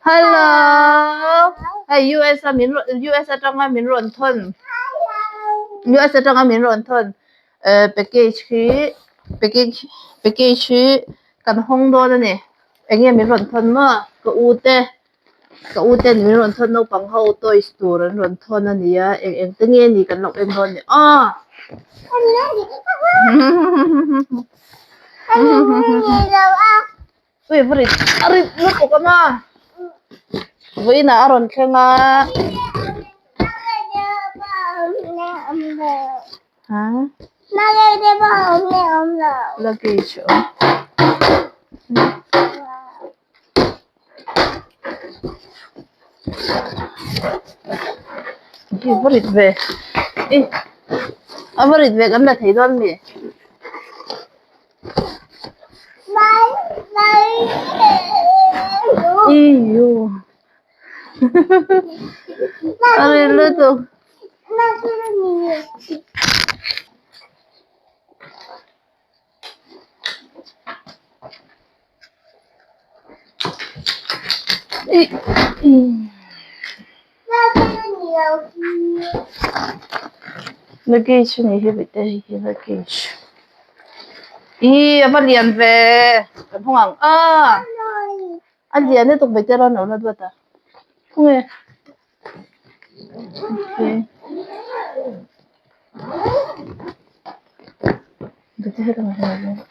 Hello hei US a min rawn US atanga min rawn thawn US atanga min rawn thawn eh package hi package package hi kan hawng dawn a ni eng nge min rawn thawn maw ka u te ka u ten min rawn thawn naupang ho toys tur an rawn thawn a ni a eng eng te nge ni kan lo en dawn a ni aw. Ui va rit a rit lutuk a ma vawiinah a rawn thleng a ha luggage a awm hi va rit ve i a va rit ve kan la thei dawn mi. A rit lutuk Luggage a ni hi bawihte hei hi luggage ih a va lian ve kan hawng ang a a lian lutuk bawihte rawn lo la duat a khawnge okay bawihte helangah hian a awm.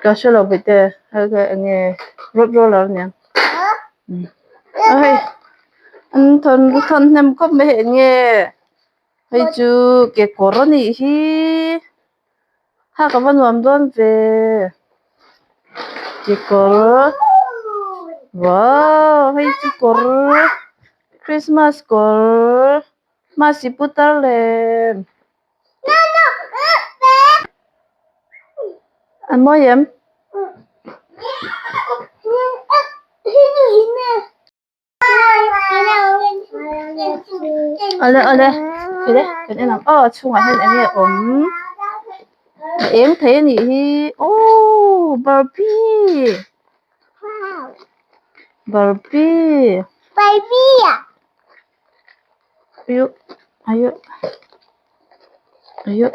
Ka hre lo bawihte hei kha eng nge road roller a nia a hei an thawn thawn hnem khawp mai hei eng nge hei chu kekawr a nih hi ha ka va nuam dawn ve kekawr wow hei chu kawr christmas kawr masi putar lem. A mawi em? Awle awle khaile kan en ang aw a chhungah hian eng nge awm a eng thei a nih hi aww barbie barbie ayo ayo ayo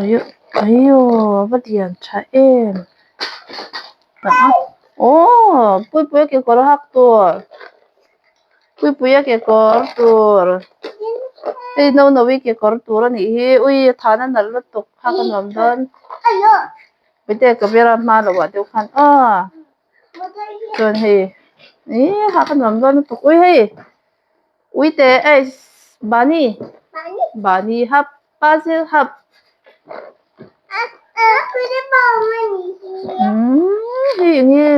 ayo ayo a va lian tha em aw puipuia kekawr a hak tur puipuia kekawr tur hei no no-i kekawr tur a nih hi ui a thana nalh lutuk hak a nuam dawn hete camera hma loh ah deuh khan aw chuan hei ih hak a nuam dawn lutuk ui hei. Uite ei bunny bunny hap puzzle hap hei eng nge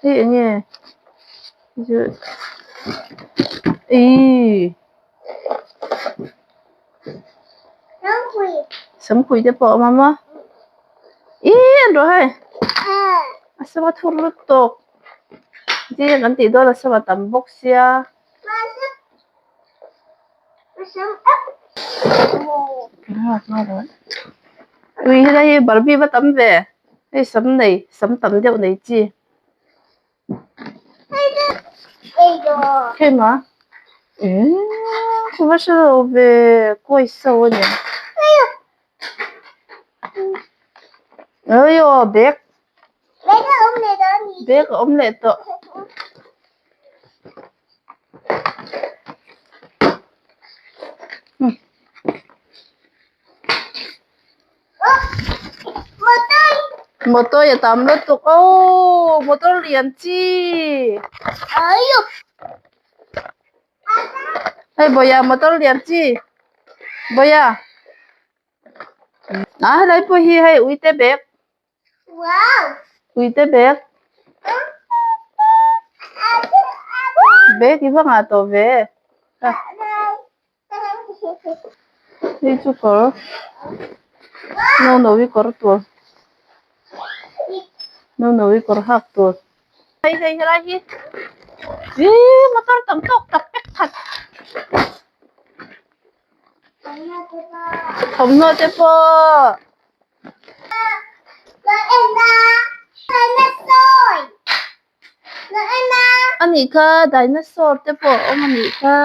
hei eng nge ih samkhui te pawh a awm a maw ih an rawh hei a sama thur lutuk Zing kan tih dawn a sama tam bawk sia. Ui helai hi barbie va tam ve hei sam nei sam tam deuh nei chi. Hei ma eee ka va hre lo ve kawi so a ni. Aiaw bag Bag a awm leh tawh. Motor a tam lutuk aw motor lian chi. Hei bawia motor lian chi bawia a helai pawh hi hei uite bag. Uite bag. Bag i va ngah tawh ve. Hei chu kawr no no i kawr tur. No no i kawr hak tur. Hei hei helai hi. Ih motor tam tawk tak vek khat. Thawmhnaw te pawh. A nih kha dinosaur te pawh a awm a nih kha.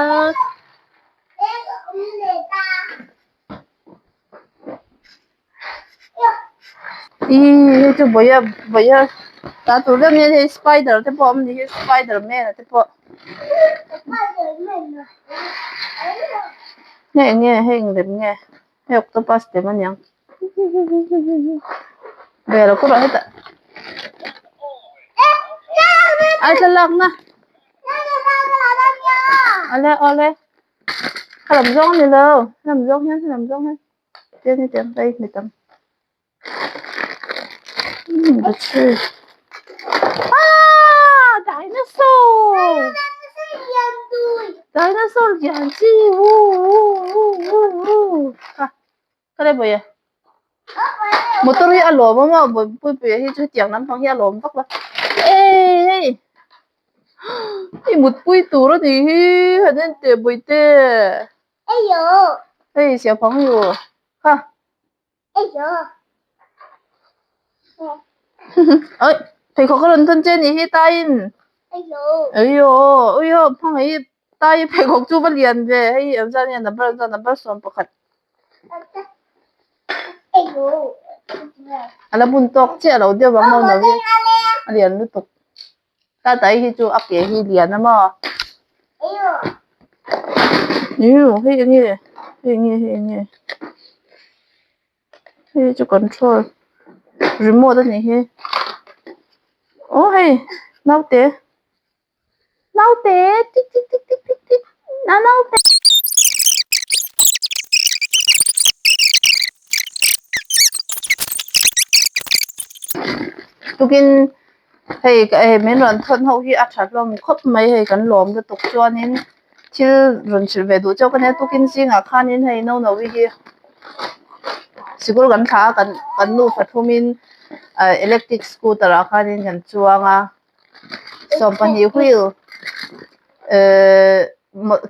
Ih hei chu vawiha vawiha ta tur deuh nia hei spider te pawh a awm a nih hi spider man a te pawh. Hei eng nge hei eng lem nge hei octopus lem a niang ve lo kawr ah hetah ai thlalak na awle awle a lam zawng a ni lo a lam zawng hian a lam zawng hian tiang hi tiang hei mi tam umm the tree ah dinosaur dinosaur lian chi wu wu wu wu wu kha ka le bawiha motor hi a lawm awm a puipuia hi chu hetiang lampang hi a lawm vak lo eh hei i mutpui tur a nih hi han en teh bawihte hei siamphang hi aw kha oi pheikhawk a rawn thawn che a nih hi taiin aiyo uiho hmangaih hi tai pheikhawk chu va lian ve hei hi engzat nge number engzat number 11 a la bun tawk chiah lo deuh ang lo hi a lian lutuk tatai hi chu a ke hi lian a maw iu hei eng nge hei eng nge hei eng nge hei chu control remote a nih hi aw hei naute. Naute tik tik tik tik tik tik na naute. Tukin hei hei min rawn thawn ho hi a tha hlawm khawp mai hei kan lawm lutuk chuanin thil rawn hrilh ve duh chauh ka nia tukin zingah khanin hei Nonovi hi sikul kan thla a kan nufa thumin electric scooter ah khanin kan chuang a. 12 wheel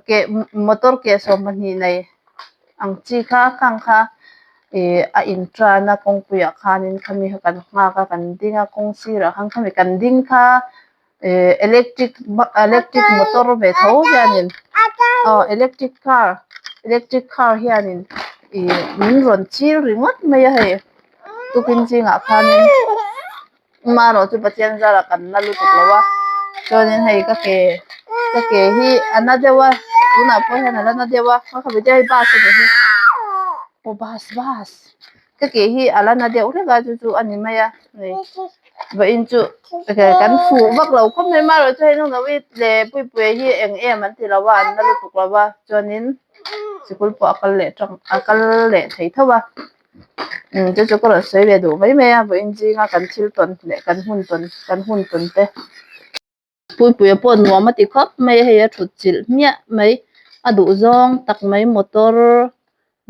ke motor ke 12 nei ang chi kha khang kha ih a in tan a kawngpui ah khanin khami kha kan nghak a kan ding a kawng sirah khan khami kan ding kha ih electric electric motor ve tho hianin aw electric car electric car hianin ih min rawn chil ringawt mai a hei tukin zingah khanin. Amaherawh chu Pathian zarah kan na lutuk lo a chuanin hei ka ke ka ke hi a na deuh a tunah pawh hian a la na deuh a ka khawih te hi bus a ni hi aw bus bus ka ke hi a la na deuh hlek a chu chu a ni mai a hei vawiin chu kan fuh vak lo khawp mai amaherawh chu hei naupang leh puipuia hi eng em an ti lo a an na lutuk lo a chuanin sikul pawh a kal leh tang a kal leh thei tho a. Umm chu chu ka rawn sawi ve duh mai mai a vawiin zinga kan thil tawn leh kan hun tawn kan hun tawn te puipuia pawh nuam a ti khawp mai a hei a thut chilh hmiah mai a duh zawng tak mai motor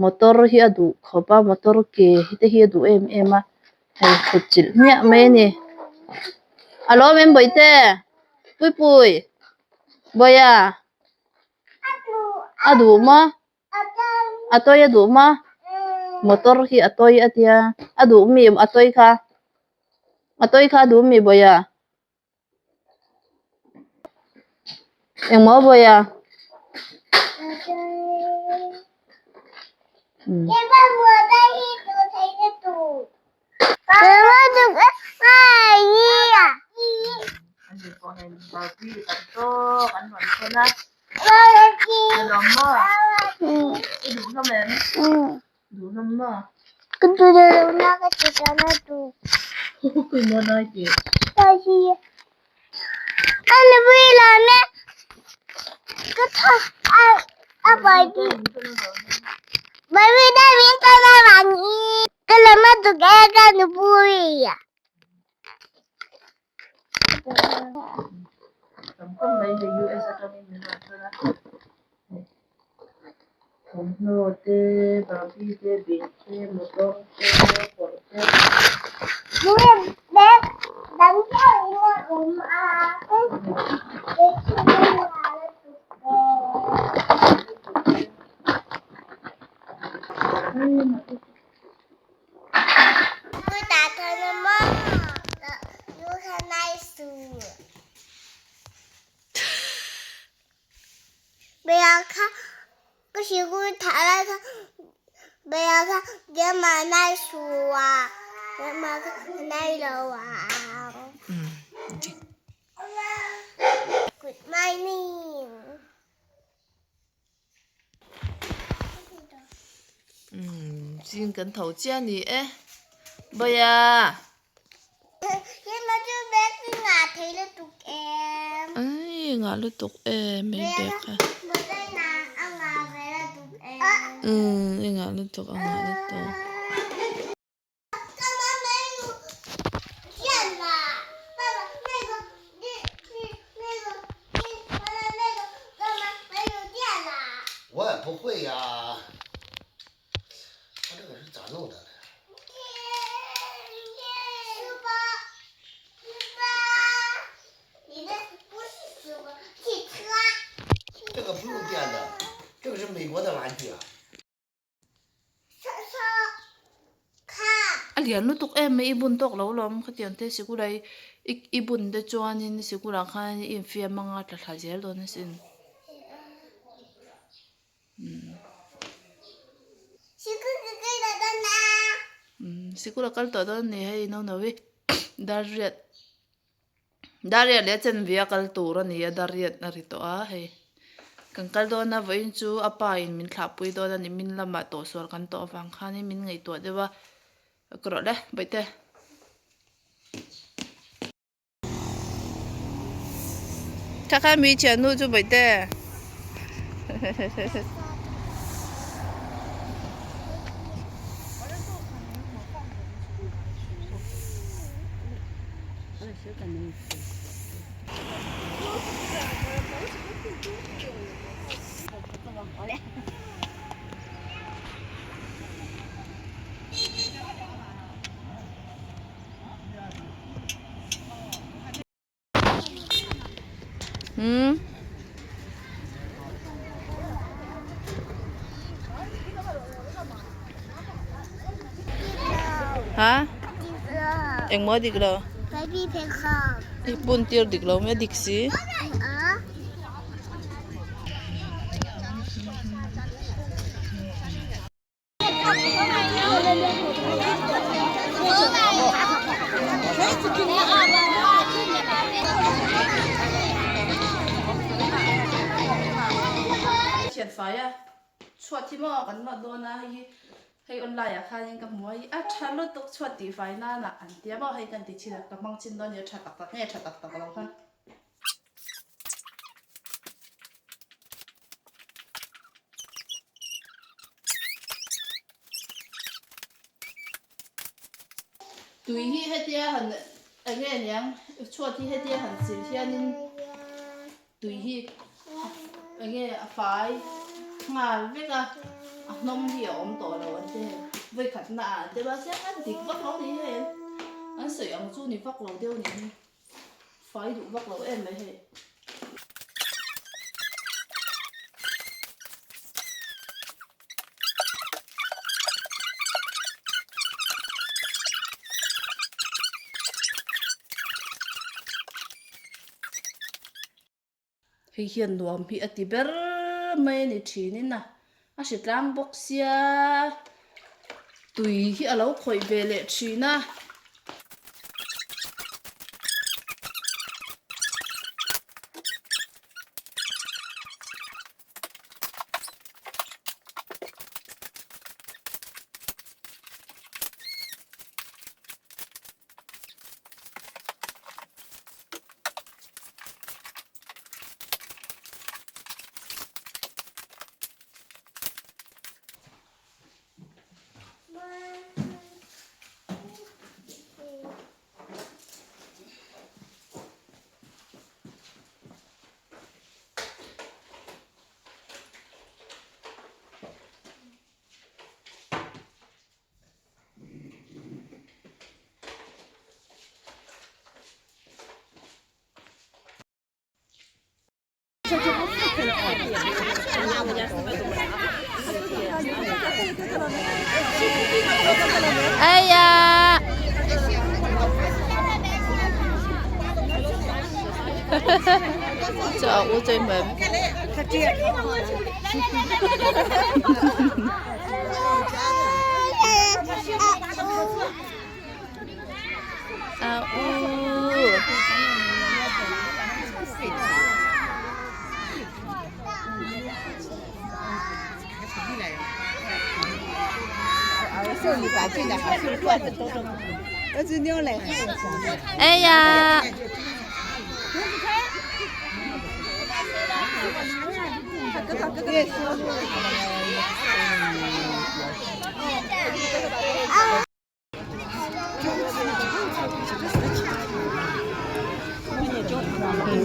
motor hi a duh khawp a motor ke te hi a duh em em a hei thut chilh hmiah mai a ni a lawm em bawihte puipui bawiha a duh maw. A tawi a duh maw? Motor hi a tawi a tia a duh mi a tawi kha a tawi kha a duh mi bawiha engmaw bawiha Thawmhnaw te barbie te bag te motor te kawr te. Good morning. Umm zing kan tho chiah a ni e Bawia. Hema chu bag hi ngah thei lutuk em. Ai ngah lutuk em hei bag kha. A ngah ve lutuk em. Umm i ngah lutuk a ngah lutuk. A lian lutuk em mai i bun tawk lo lawm khatiang te sikul a i bun te chuanin sikul ah khan i infiam anga tla thla zel dawn asin. Sikul a kal tawh dawn a ni hei naunauhi dar riat dar riat leh a chanve a kal tur a ni a dar riat a ri tawh a hei kan kal dawn a vawiin chu a pa in min thlahpui dawn a ni min lamah tawhsual kan tawh avang khanin min ngaihtuah deuh a ka rawh le bawihte. Kha kha mi thiannu chu bawihte. Hmm. Ha? Engmaw dik lo? I pun tir dik lo mai dik si. Thian fai a chhuat hi maw kan nawt dawn a hei hi hei online ah khanin ka hmu a hei a tha lutuk chhuat tih fai nan ah an tia maw hei kan ti chin a ka hmang chin dawn a ni a tha tak tak nge tha tak tak lo kha. Tui hi hetia han eng nge niang chhuat hi hetia han sil hianin tui hi eng nge a fai nghal vek a a hnawm hi a awm tawh lo an ti hei vawikhat na ah te mahse a dik vak lo ni hei an sawi ang chu ni vak lo deuh a ni hi. Fai duh vak lo em mai hei. Hei hian nuam hi a ti ber mai a ni thin in a a hritlang bawk sia tui hi a lo khawih ve leh thin a. Aya. Cho u chơi mềm. A u. Aya.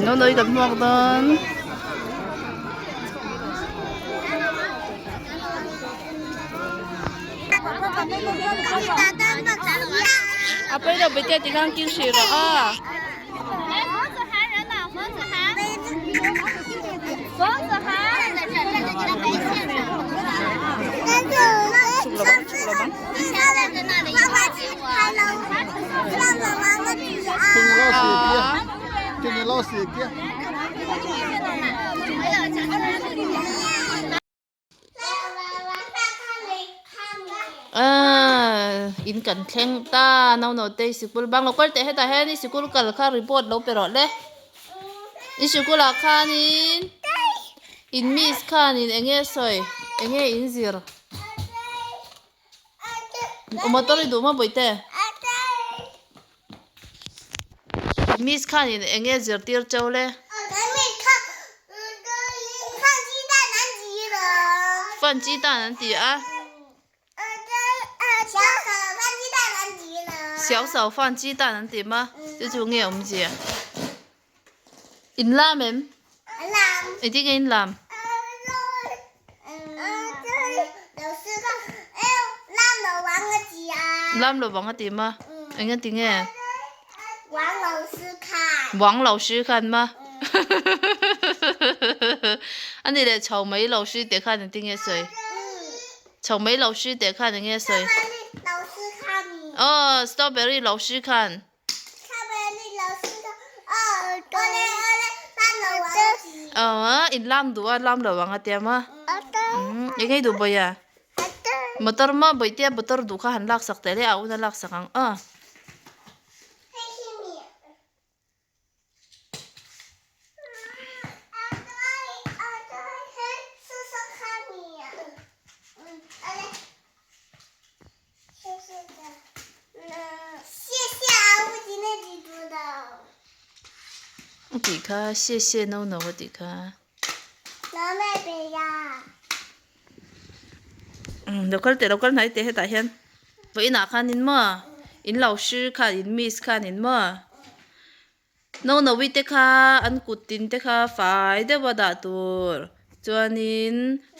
Nó nơi gặp muak dawn. A pawi lo bete tikhan kil hrih rawh a. Aaa in kan thleng ta naunawte sikul bang lo kal teh hetah hian i sikul kal kha report lo pe rawh le i sikul ah khanin in miss khanin eng nge sawi eng nge in zir motor i duh maw bawihte miss khanin eng nge zirtir cheu le. Fan chi tan an ti a. Xiao sao fan chi tan an ti ma chu chu nge awmzia. In lam em? Engtin nge in lam? Lam lo vang a ti ma? Eng a ti nge? Wang lo si khan ma? A ni leh chho mai lo si teh khan engtin nge sawi? Chho mai lo si teh khan eng nge sawi? Aw strawberry lo si khan. Aw in lam duh a lam lo ang a tia maw umm eng nge i duh bawiha motor maw bawihtea motor duh kha han lak sak teh le a un a lak sak ang aw. A tih kha xie xie no no a tih kha. Umm lo kal teh lo kal hnai teh hetah hian vawiinah khanin maw in lo hri khan in miss khanin maw Naunawi te kha an kut tin te kha fai deuh a dah tur chuanin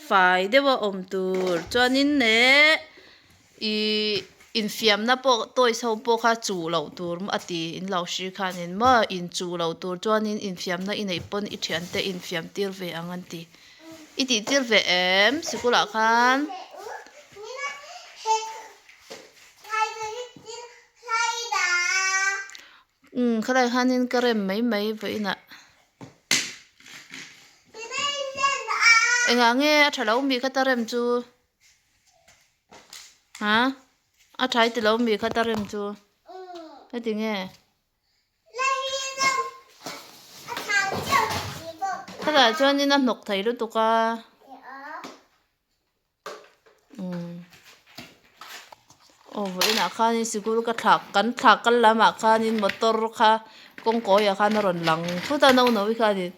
fai deuh a awm tur chuanin leh ihh infiamna pawh toys ho pawh kha chuh loh tur a ti in lo hri khanin maw inchuh loh tur chuanin infiamna i neih pawn i thiante infiam tir ve ang an ti i tih tir ve em sikul ah khan. Umm khalai khanin ka rem mai mai vawiinah engah nge a tha lo mi kha ta rem chu ha a tha i ti lo mi kha ta rem chu heti nge khatah chuanin a hnawk thei lutuk a. Aw vawiinah khanin sikul ka thlak kan thlak kal lamah khanin motor kha kawngkawiah khan a rawn lang thut a naupang khanin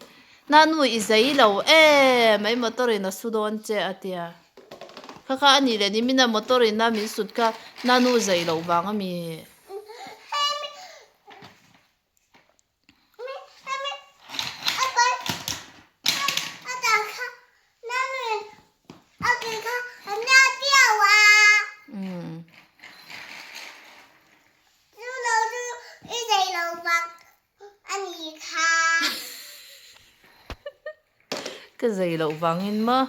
nanu i zai lo em mai motor in a su dawn che a tia kha kha a nih leh nimin a motor in a min sut kha nanu zai loh vang a mi. Ka zei loh vangin maw?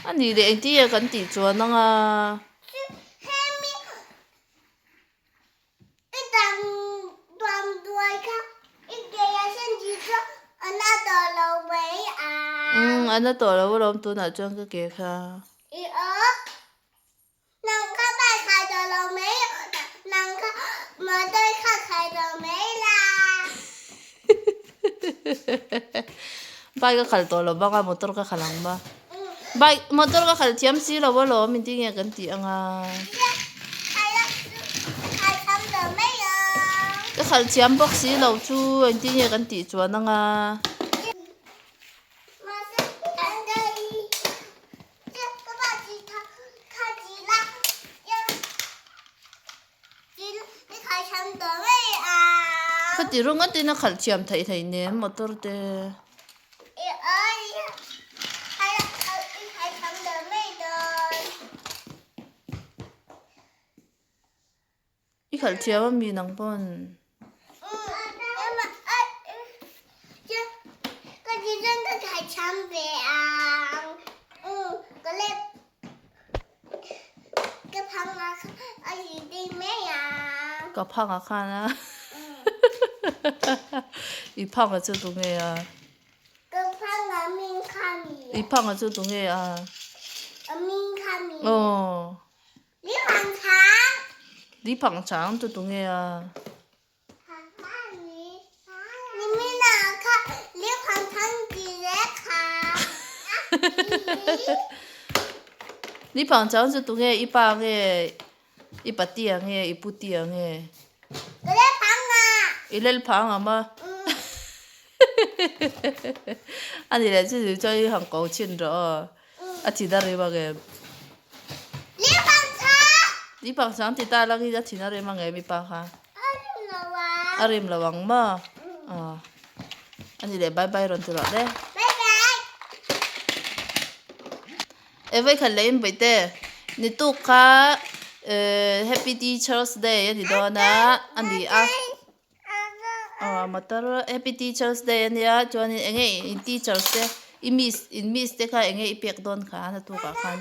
A nih leh engtin nge kan tih chuan anga? Umm a na tawh lo alawm tunah chuan ka ke kha. Nang kha bike khai tawh lo mai nang kha motor kha khai tawh mai la. Bike a khalh tawh lo bawk a motor ka khalh ang ba. Bike motor ka khalh thiam si lo alawm inti nge kan tih anga. Ka khalh thiam bawk si lo chu engtin nge kan tih chuan anga. Khati rawng atin a khalh thiam theih theih nen motor te. I khalh thiam a mi nang pawn. Ka phang a khan a I phang a chu tu nge a I phang a chu tu nge a Aw Li phang chang chu tu nge a. Li phang chang chu tu nge i pa nge i patia nge i putia nge. I lel phang ang ma. Ani leh chu chu i hang ko chin rawh aw. A thin a rem ang em? Li phang chang ti ta lang hi a thin a rem ang em i pa kha? A rem lo ang maw? Aw. Ani leh bye bye rawn ti rawh le. E vawikhat leh in bawihte ni tuk kha Happy Teachers Day a ni dawn a, a ni a. Aw motor happy teachers day ania chuanin eng nge in teachers te i miss in miss te kha eng nge i pek dawn kha a tukah khan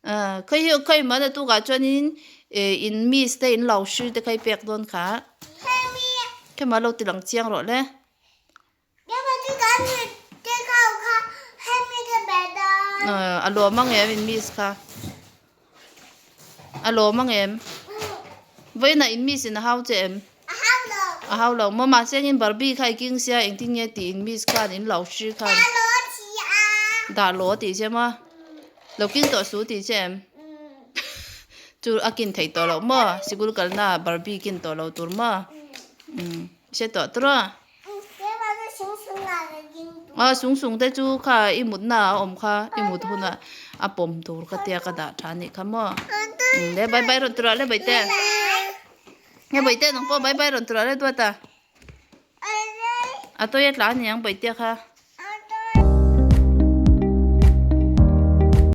ah khawi hi khawi mahna tukah chuanin eh in miss te in lo hri te kha i pek dawn kha khema lo ti lang chiang rawh le. A lawm ang em in miss kha a lawm ang em vawiinah in miss in a hau che em a hau lo maw mahse engin barbie kha i king sia engtin nge tih in miss khan in lo hri khan dah law tih che maw lo king tawh su tih che em chu a kin theih tawh loh maw sikul kalna ah barbie kin tawh lo tur maw umm hre tawh tur a. A sung sung te chu kha i mutna a awm kha i mut hunah a pawm tur ka tia ka dah tha anih kha maw le bye bye rawn tura le bawihte he bawihte nang pawh bye bye rawn tura le duat a a tawia tla aniang bawihte kha.